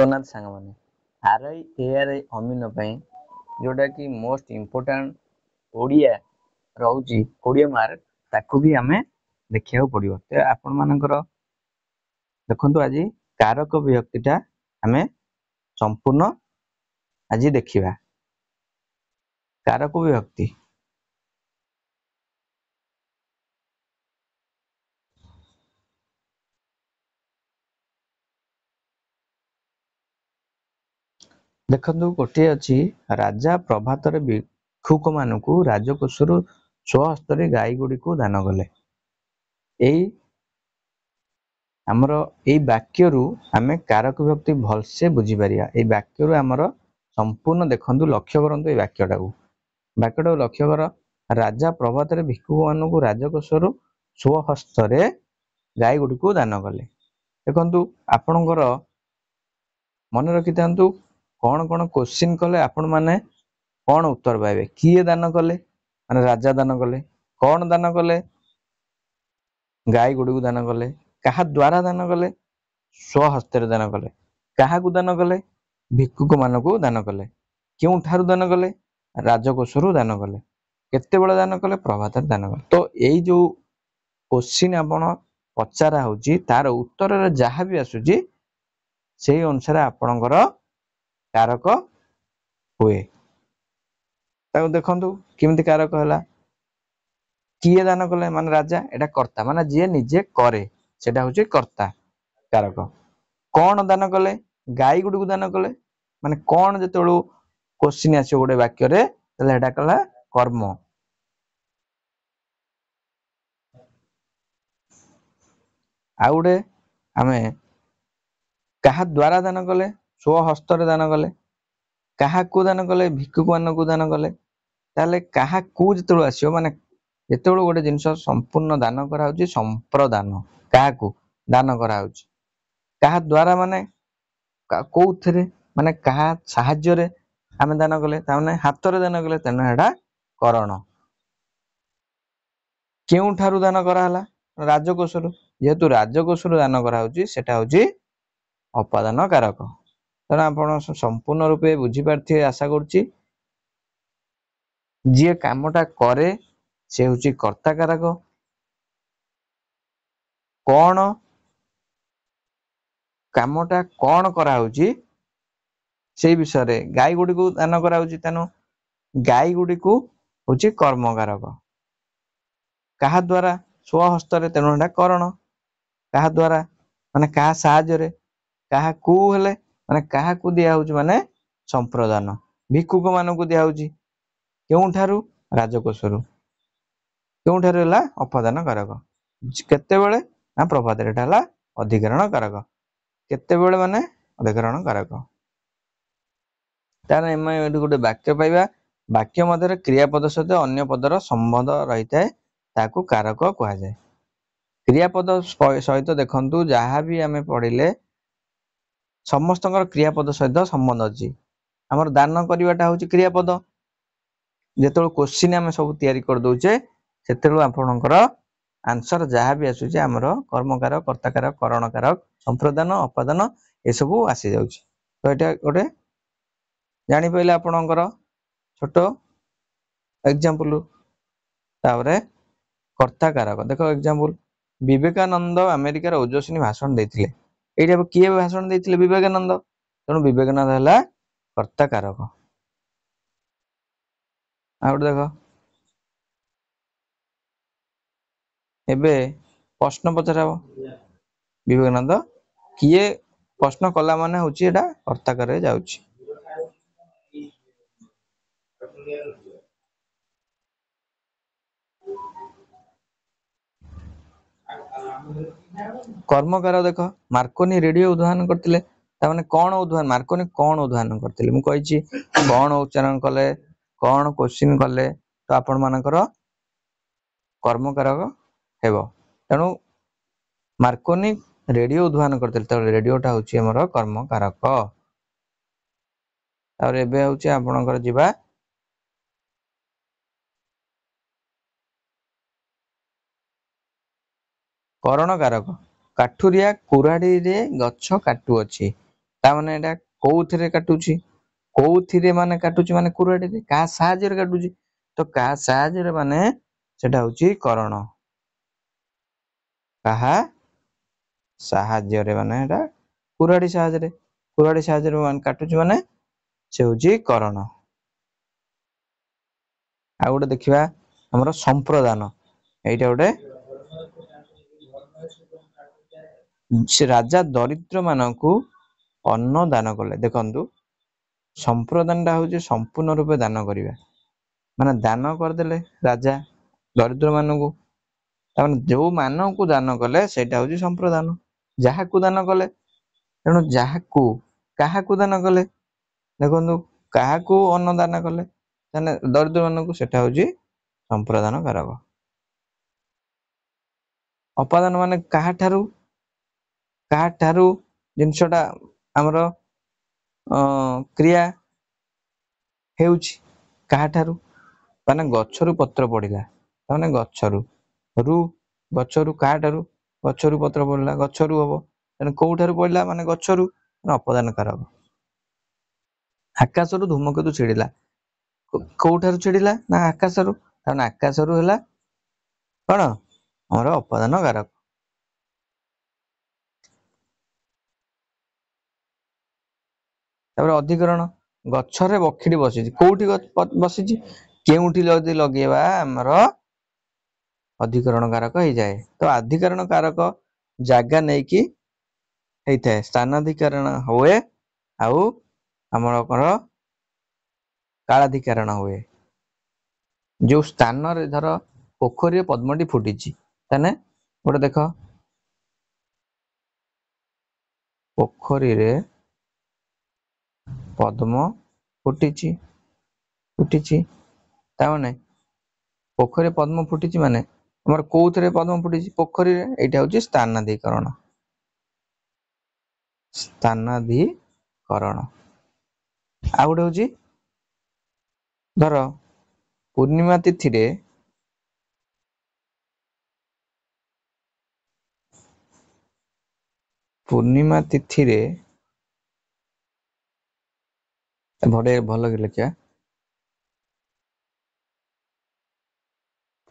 ଜଗନ୍ନାଥ ସାଙ୍ଗମାନେ, ଆର୍ I A R I ଅମିନ ପାଇଁ ଯେଉଁଟାକି ମୋଷ୍ଟ ଇମ୍ପୋର୍ଟାଣ୍ଟ ଓଡ଼ିଆ ରହୁଛି 20 ମାର୍କ, ତାକୁ ବି ଆମେ ଦେଖିବାକୁ ପଡ଼ିବ। ତ ଆପଣମାନଙ୍କର ଦେଖନ୍ତୁ, ଆଜି କାରକ ବିଭକ୍ତିଟା ଆମେ ସମ୍ପୂର୍ଣ୍ଣ ଆଜି ଦେଖିବା। କାରକ ବିଭକ୍ତି ଦେଖନ୍ତୁ, ଗୋଟିଏ ଅଛି, ରାଜା ପ୍ରଭାତରେ ଭିକ୍ଷୁକମାନଙ୍କୁ ରାଜକୋଷରୁ ସ୍ୱହସ୍ତରେ ଗାଈ ଗୁଡ଼ିକୁ ଦାନ କଲେ। ଏଇ ଆମର ଏଇ ବାକ୍ୟରୁ ଆମେ କାରକ ବିଭକ୍ତି ଭଲସେ ବୁଝିପାରିବା। ଏଇ ବାକ୍ୟରୁ ଆମର ସମ୍ପୂର୍ଣ୍ଣ ଦେଖନ୍ତୁ, ଲକ୍ଷ୍ୟ କରନ୍ତୁ ଏଇ ବାକ୍ୟଟାକୁ। ବାକ୍ୟଟାକୁ ଲକ୍ଷ୍ୟ କର, ରାଜା ପ୍ରଭାତରେ ଭିକ୍ଷୁକମାନଙ୍କୁ ରାଜକୋଷରୁ ସ୍ୱହସ୍ତରେ ଗାଈ ଗୁଡ଼ିକୁ ଦାନ କଲେ। ଦେଖନ୍ତୁ, ଆପଣଙ୍କର ମନେ ରଖିଥାନ୍ତୁ କଣ କଣ କୋଶ୍ଚିନ୍ କଲେ ଆପଣମାନେ କଣ ଉତ୍ତର ପାଇବେ। କିଏ ଦାନ କଲେ? ମାନେ ରାଜା ଦାନ କଲେ। କଣ ଦାନ କଲେ? ଗାଈ ଗୁଡ଼ିକୁ ଦାନ କଲେ। କାହା ଦ୍ୱାରା ଦାନ କଲେ? ସ୍ୱହସ୍ତରେ ଦାନ କଲେ। କାହାକୁ ଦାନ କଲେ? ଭିକ୍ଷୁକ ମାନଙ୍କୁ ଦାନ କଲେ। କେଉଁଠାରୁ ଦାନ କଲେ? ରାଜକୋଷରୁ ଦାନ କଲେ। କେତେବେଳେ ଦାନ କଲେ? ପ୍ରଭାତରେ ଦାନ କଲେ। ତ ଏଇ ଯୋଉ କୋଶ୍ଚିନ୍ ଆପଣ ପଚରା ହଉଛି, ତାର ଉତ୍ତରରେ ଯାହା ବି ଆସୁଛି ସେଇ ଅନୁସାରେ ଆପଣଙ୍କର କାରକ ହୁଏ। ତାକୁ ଦେଖନ୍ତୁ କେମିତି କାରକ ହେଲା। କିଏ ଦାନ କଲେ? ମାନେ ରାଜା, ଏଇଟା କର୍ତ୍ତା, ମାନେ ଯିଏ ନିଜେ କରେ ସେଟା ହଉଛି କର୍ତ୍ତା କାରକ। କଣ ଦାନ କଲେ? ଗାଈ ଗୁଡ଼ିକୁ ଦାନ କଲେ। ମାନେ କଣ ଯେତେବେଳୁ କୋଶ୍ଚିନ୍ ଆସିବ ଗୋଟେ ବାକ୍ୟରେ, ତାହେଲେ ଏଟା କଲା କର୍ମ। ଆଉ ଗୋଟେ ଆମେ କାହା ଦ୍ୱାରା ଦାନ କଲେ? ସ୍ୱହସ୍ତରେ ଦାନ କଲେ। କାହାକୁ ଦାନ କଲେ? ଭିକ୍ଷୁକ ମାନଙ୍କୁ ଦାନ କଲେ। ତାହେଲେ କାହାକୁ ଯେତେବେଳେ ଆସିବ, ମାନେ ଯେତେବେଳେ ଗୋଟେ ଜିନିଷ ସମ୍ପୂର୍ଣ୍ଣ ଦାନ କରାହଉଛି, ସମ୍ପ୍ରଦାନ, କାହାକୁ ଦାନ କରାହଉଛି, କାହା ଦ୍ୱାରା ମାନେ କୋଉଥିରେ, ମାନେ କାହା ସାହାଯ୍ୟରେ ଆମେ ଦାନ କଲେ, ତାମାନେ ହାତରେ ଦାନ କଲେ, ତେଣୁ ଏଟା କରଣ। କେଉଁଠାରୁ ଦାନ କରାହେଲା? ରାଜକୋଷରୁ। ଯେହେତୁ ରାଜକୋଷରୁ ଦାନ କରାହଉଛି, ସେଟା ହଉଛି ଅପାଦାନ କାରକ। ତେଣୁ ଆପଣ ସମ୍ପୂର୍ଣ୍ଣ ରୂପେ ବୁଝିପାରିଥିବେ ଆଶା କରୁଛି। ଯିଏ କାମଟା କରେ ସେ ହଉଛି କର୍ତ୍ତା କାରକ। କଣ କାମଟା କଣ କରାହଉଛି ସେଇ ବିଷୟରେ, ଗାଈ ଗୁଡ଼ିକୁ ଦାନ କରାହଉଛି, ତେଣୁ ଗାଈ ଗୁଡ଼ିକୁ ହଉଛି କର୍ମକାରକ। କାହା ଦ୍ୱାରା? ସ୍ୱହସ୍ତରେ, ତେଣୁ ଏଟା କରଣ। କାହା ଦ୍ୱାରା ମାନେ କାହା ସାହାଯ୍ୟରେ, କାହାକୁ ହେଲେ ମାନେ କାହାକୁ ଦିଆହଉଛି, ମାନେ ସମ୍ପ୍ରଦାନ, ଭିକ୍ଷୁକ ମାନଙ୍କୁ ଦିଆହଉଛି। କେଉଁଠାରୁ? ରାଜକୋଷରୁ। କେଉଁଠାରୁ ହେଲା ଅପାଦାନ କାରକ। କେତେବେଳେ? ନା ପ୍ରଭାତରେ, ଏଟା ହେଲା ଅଧିକରଣ କାରକ। କେତେବେଳେ ମାନେ ଅଧିକରଣ କାରକ। ତାହେଲେ ଆମେ ଏଠି ଗୋଟେ ବାକ୍ୟ ପାଇବା। ବାକ୍ୟ ମଧ୍ୟରେ କ୍ରିୟାପଦ ସହିତ ଅନ୍ୟ ପଦର ସମ୍ବନ୍ଧ ରହିଥାଏ, ତାକୁ କାରକ କୁହାଯାଏ। କ୍ରିୟାପଦ ସହିତ ଦେଖନ୍ତୁ, ଯାହା ବି ଆମେ ପଢିଲେ ସମସ୍ତଙ୍କର କ୍ରିୟାପଦ ସହିତ ସମ୍ବନ୍ଧ ଅଛି। ଆମର ଦାନ କରିବାଟା ହଉଛି କ୍ରିୟାପଦ। ଯେତେବେଳେ କୋଶ୍ଚିନ୍ ଆମେ ସବୁ ତିଆରି କରିଦଉଛେ, ସେତେବେଳୁ ଆପଣଙ୍କର ଆନ୍ସର ଯାହା ବି ଆସୁଛି ଆମର କର୍ମକାରକ, କର୍ତ୍ତାକାରକ, କରଣକାରକ, ସମ୍ପ୍ରଦାନ, ଅପାଦାନ ଏସବୁ ଆସିଯାଉଛି। ତ ଏଇଟା ଗୋଟେ ଜାଣିପାରିଲେ ଆପଣଙ୍କର ଛୋଟ ଏକ୍ଜାମ୍ପଲ। ତାପରେ କର୍ତ୍ତାକାରକ ଦେଖ ଏକ୍ଜାମ୍ପଲ, ବିବେକାନନ୍ଦ ଆମେରିକାର ଓଜସ୍ୱିନୀ ଭାଷଣ ଦେଇଥିଲେ। ଏଇଟା କିଏ ଭାଷଣ ଦେଇଥିଲେ? ବିବେକାନନ୍ଦ। ତେଣୁ ବିବେକାନନ୍ଦ ହେଲା କର୍ତ୍ତାକାରକ। ଆଉ ଗୋଟେ ଦେଖ, ଏବେ ପ୍ରଶ୍ନ ପଚରା ହବ, ବିବେକାନନ୍ଦ କିଏ ପ୍ରଶ୍ନ କଲା ମାନେ ହଉଛି ଏଟା କର୍ତ୍ତାକାରରେ ଯାଉଛି। କର୍ମକାର ଦେଖ, ମାର୍କୋନି ରେଡିଓ ଉଦ୍ଭାବନ କରିଥିଲେ। ତାମାନେ କଣ ଉଦ୍ଭାବନ, ମାର୍କୋନି କଣ ଉଦ୍ଭାବନ କରିଥିଲେ? ମୁଁ କହିଛି କଣ ଉଚ୍ଚାରଣ କଲେ, କଣ କୋଶ୍ଚିନ୍ କଲେ ତ ଆପଣ ମାନଙ୍କର କର୍ମକାରକ ହେବ। ତେଣୁ ମାର୍କୋନି ରେଡିଓ ଉଦ୍ଭାବନ କରିଥିଲେ, ତେଣୁ ରେଡିଓଟା ହଉଛି ଆମର କର୍ମକାରକ। ତାପରେ ଏବେ ହଉଛି ଆପଣଙ୍କର ଯିବା କରଣକାରକ। କାଠୁରିଆ କୁରାଢିରେ ଗଛ କାଟୁଅଛି। ତା ମାନେ ଏଇଟା କୋଉଥିରେ କାଟୁଛି? କୋଉଥିରେ ମାନେ କାଟୁଛି ମାନେ କୁରାଢୀରେ। କାହା ସାହାଯ୍ୟରେ କାଟୁଛି? ତ କାହା ସାହାଯ୍ୟରେ ମାନେ ସେଟା ହଉଛି କରଣ। କାହା ସାହାଯ୍ୟରେ ମାନେ ଏଟା କୁରାଢୀ ସାହାଯ୍ୟରେ। କୁରାଢୀ ସାହାଯ୍ୟରେ ମାନେ କାଟୁଛି ମାନେ ସେ ହଉଛି କରଣ। ଆଉ ଗୋଟେ ଦେଖିବା ଆମର ସମ୍ପ୍ରଦାନ। ଏଇଟା ଗୋଟେ ସେ ରାଜା ଦରିଦ୍ର ମାନଙ୍କୁ ଅନ୍ନ ଦାନ କଲେ। ଦେଖନ୍ତୁ ସମ୍ପ୍ରଦାନଟା ହଉଛି ସମ୍ପୂର୍ଣ୍ଣ ରୂପେ ଦାନ କରିବା, ମାନେ ଦାନ କରିଦେଲେ ରାଜା ଦରିଦ୍ର ମାନଙ୍କୁ, ତାମାନେ ଯୋଉମାନଙ୍କୁ ଦାନ କଲେ ସେଇଟା ହଉଛି ସମ୍ପ୍ରଦାନ। ଯାହାକୁ ଦାନ କଲେ, ତେଣୁ ଯାହାକୁ କାହାକୁ ଦାନ କଲେ, ଦେଖନ୍ତୁ କାହାକୁ ଅନ୍ନ ଦାନ କଲେ ତାହେଲେ ଦରିଦ୍ର ମାନଙ୍କୁ, ସେଟା ହଉଛି ସମ୍ପ୍ରଦାନ କାରକ। ଅପାଦାନ ମାନେ କାହାଠାରୁ, କାହାଠାରୁ ଜିନିଷଟା ଆମର କ୍ରିୟା ହେଉଛି, କାହାଠାରୁ ମାନେ ଗଛରୁ ପତ୍ର ପଡିଲା, ମାନେ ଗଛରୁ ରୁ, ଗଛରୁ କାହାଠାରୁ, ଗଛରୁ ପତ୍ର ପଡିଲା, ଗଛରୁ ହବ, ତେଣୁ କୋଉଠାରୁ ପଡିଲା ମାନେ ଗଛରୁ, ମାନେ ଅପଦାନ କାରକ। ଆକାଶରୁ ଧୂମକେତୁ ଛିଡିଲା, କୋଉଠାରୁ ଛିଡିଲା ନା ଆକାଶରୁ, କାରଣ ଆକାଶରୁ ହେଲା କଣ ଆମର ଅପଦାନ କାରକ। ତାପରେ ଅଧିକରଣ, ଗଛରେ ବକ୍ଷୀଟି ବସିଛି, କୋଉଠି ବସିଛି, କେଉଁଠି ଯଦି ଲଗେଇବା ଆମର ଅଧିକରଣ କାରକ ହେଇଯାଏ। ତ ଅଧିକରଣ କାରକ ଜାଗା ନେଇକି ହେଇଥାଏ, ସ୍ଥାନାଧିକରଣ ହୁଏ ଆଉ ଆମର କଣ କାଳାଧିକରଣ ହୁଏ। ଯୋଉ ସ୍ଥାନରେ ଧର ପୋଖରୀରେ ପଦ୍ମଟି ଫୁଟିଛି, ତାହେଲେ ଗୋଟେ ଦେଖ ପୋଖରୀରେ ପଦ୍ମ ଫୁଟିଛି, ଫୁଟିଛି ତାମାନେ ପୋଖରୀରେ ପଦ୍ମ ଫୁଟିଛି ମାନେ ଆମର କୋଉଥିରେ ପଦ୍ମ ଫୁଟିଛି, ପୋଖରୀରେ। ଏଇଟା ହଉଛି ସ୍ଥାନାଧିକରଣ, ସ୍ଥାନାଧିକରଣ। ଆଉ ଗୋଟେ ହଉଛି ଧର ପୂର୍ଣ୍ଣିମା ତିଥିରେ ପୂର୍ଣ୍ଣିମା ତିଥିରେ ଭଲ କି ଲେଖିବା,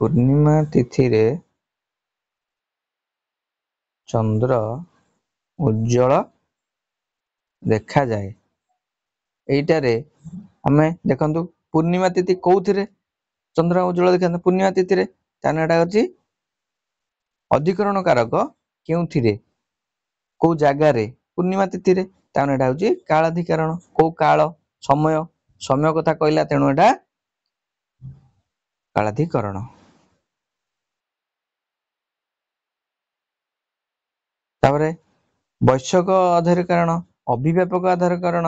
ପୂର୍ଣ୍ଣିମା ତିଥିରେ ଚନ୍ଦ୍ର ଉଜ୍ଜଳ ଦେଖାଯାଏ। ଏଇଟାରେ ଆମେ ଦେଖନ୍ତୁ ପୂର୍ଣ୍ଣିମା ତିଥି କୋଉଥିରେ ଚନ୍ଦ୍ର ଉଜ୍ଜଳ ଦେଖାଯାଏ, ପୂର୍ଣ୍ଣିମା ତିଥିରେ, ତାହେଲେ ଏଟା ହଉଛି ଅଧିକରଣ କାରକ, କେଉଁଥିରେ କୋଉ ଜାଗାରେ, ପୂର୍ଣ୍ଣିମା ତିଥିରେ, ତାହେଲେ ଏଟା ହଉଛି କାଳାଧିକରଣ, କୋଉ କାଳ ସମୟ, ସମୟ କଥା କହିଲା, ତେଣୁ ଏଟା କାଳାଧିକରଣ। ତାପରେ ବୈଷୟିକ ଆଧାରୀକରଣ, ଅଭିବ୍ୟାପକ ଆଧାରୀକରଣ,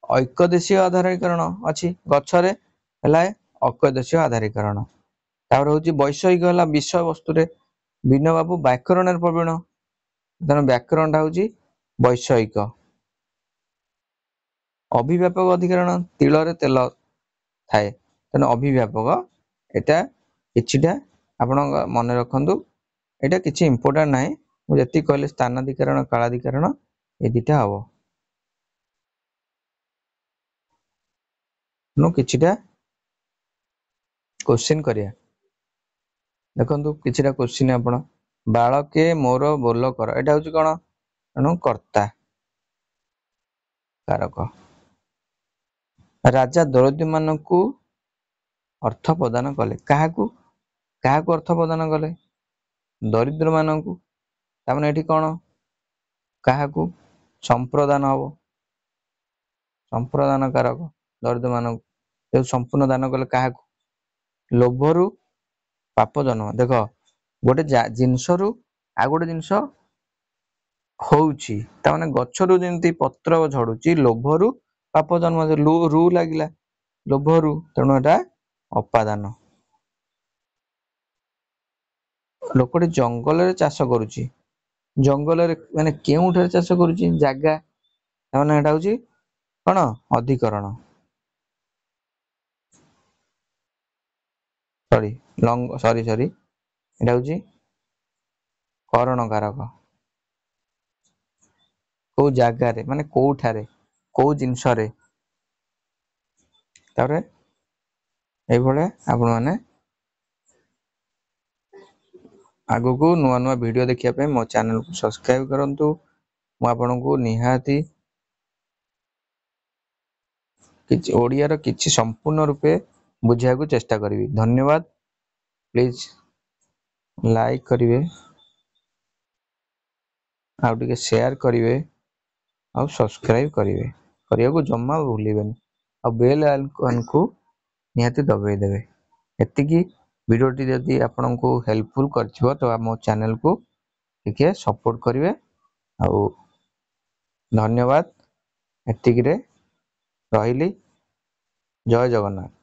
ଐକଦେଶୀୟ ଆଧାରୀକରଣ ଅଛି, ଗଛରେ ହେଲା ଐକଦେଶୀୟ ଆଧାରୀକରଣ। ତାପରେ ହଉଛି ବୈଷୟିକ ହେଲା ବିଷୟ ବସ୍ତୁରେ, ବିନୟ ବାବୁ ବ୍ୟାକରଣରେ ପ୍ରବୀଣ, ତେଣୁ ବ୍ୟାକରଣଟା ହଉଛି ବୈଷୟିକ। ଅଭିବ୍ୟାପକ ଅଧିକରଣ, ତିଳରେ ତେଲ ଥାଏ, ତେଣୁ ଅଭିବ୍ୟାପକ। ଏଟା କିଛିଟା ଆପଣଙ୍କ ମନେ ରଖନ୍ତୁ, ଏଇଟା କିଛି ଇମ୍ପୋର୍ଟାଣ୍ଟ ନାହିଁ, ମୁଁ ଯେତିକି କହିଲି ସ୍ଥାନାଧିକରଣ କାଳାଧିକରଣ ଏ ଦିଟା ହବ। ତେଣୁ କିଛିଟା କୋଶ୍ଚିନ୍ କରିବା, ଦେଖନ୍ତୁ କିଛିଟା କୋଶ୍ଚିନ୍ ଆପଣ, ବାଳକେ ମୋର ବୋଲ କର, ଏଇଟା ହଉଛି କଣ, ତେଣୁ କର୍ତ୍ତା କାରକ। ରାଜା ଦରିଦ୍ରମାନଙ୍କୁ ଅର୍ଥ ପ୍ରଦାନ କଲେ, କାହାକୁ, କାହାକୁ ଅର୍ଥ ପ୍ରଦାନ କଲେ, ଦରିଦ୍ର ମାନଙ୍କୁ, ତାମାନେ ଏଠି କଣ କାହାକୁ ସମ୍ପ୍ରଦାନ ହବ, ସମ୍ପ୍ରଦାନ କାରକ ଦରିଦ୍ର ମାନଙ୍କୁ, ଯୋଉ ସମ୍ପୂର୍ଣ୍ଣ ଦାନ କଲେ କାହାକୁ, ଲୋଭରୁ ପାପ ଜନ୍ମ। ଦେଖ ଗୋଟେ ଜିନିଷରୁ ଆଉ ଗୋଟେ ଜିନିଷ ହଉଛି, ତାମାନେ ଗଛରୁ ଯେମିତି ପତ୍ର ଝଡୁଛି, ଲୋଭରୁ ପାପ ଜନ୍ମ, ରୁ ଲାଗିଲା ଲୋଭରୁ, ତେଣୁ ଏଟା ଅପାଦାନ। ଲୋକଟି ଜଙ୍ଗଲରେ ଚାଷ କରୁଛି, ଜଙ୍ଗଲରେ ମାନେ କେଉଁଠାରେ ଚାଷ କରୁଛି, ଜାଗା, ତାମାନେ ଏଟା ହଉଛି କଣ ଅଧିକରଣ, ସରି ଲଙ୍ଗ ସରି ସରି ଏଟା ହଉଛି କରଣ କାରକ। କେଉଁ ଜାଗାରେ ମାନେ କେଉଁଠାରେ, କେଉଁ ଜିନିଷରେ। ତାପରେ ଏଇଭଳିଆ ଆପଣମାନେ ଆଗକୁ ନୂଆ ନୂଆ ଭିଡ଼ିଓ ଦେଖିବା ପାଇଁ ମୋ ଚ୍ୟାନେଲକୁ ସବସ୍କ୍ରାଇବ୍ କରନ୍ତୁ। ମୁଁ ଆପଣଙ୍କୁ ନିହାତି କିଛି ଓଡ଼ିଆର କିଛି ସମ୍ପୂର୍ଣ୍ଣ ରୂପେ ବୁଝିବାକୁ ଚେଷ୍ଟା କରିବି। ଧନ୍ୟବାଦ। ପ୍ଲିଜ୍ ଲାଇକ୍ କରିବେ, ଆଉ ଟିକେ ସେୟାର କରିବେ, ଆଉ ସବସ୍କ୍ରାଇବ୍ କରିବେ, କରିବାକୁ ଜମା ଭୁଲିବେନି, ଆଉ ବେଲ୍ ଆଇକନ୍କୁ ନିହାତି ଦବାଇ ଦେବେ। ଏତିକି ଭିଡ଼ିଓଟି ଯଦି ଆପଣଙ୍କୁ ହେଲ୍ପଫୁଲ୍ କରିଥିବ ତ ଆମ ଚ୍ୟାନେଲକୁ ଟିକେ ସପୋର୍ଟ କରିବେ। ଆଉ ଧନ୍ୟବାଦ, ଏତିକିରେ ରହିଲି। ଜୟ ଜଗନ୍ନାଥ।